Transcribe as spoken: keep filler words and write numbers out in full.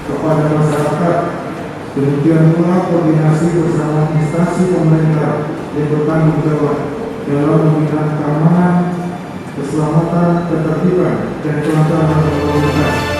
kepada masyarakat. Demikian pula koordinasi bersama instansi pemerintah yang bertanggung jawab dalam membina keamanan, keselamatan, ketertiban, dan kelancaran lalu lintas.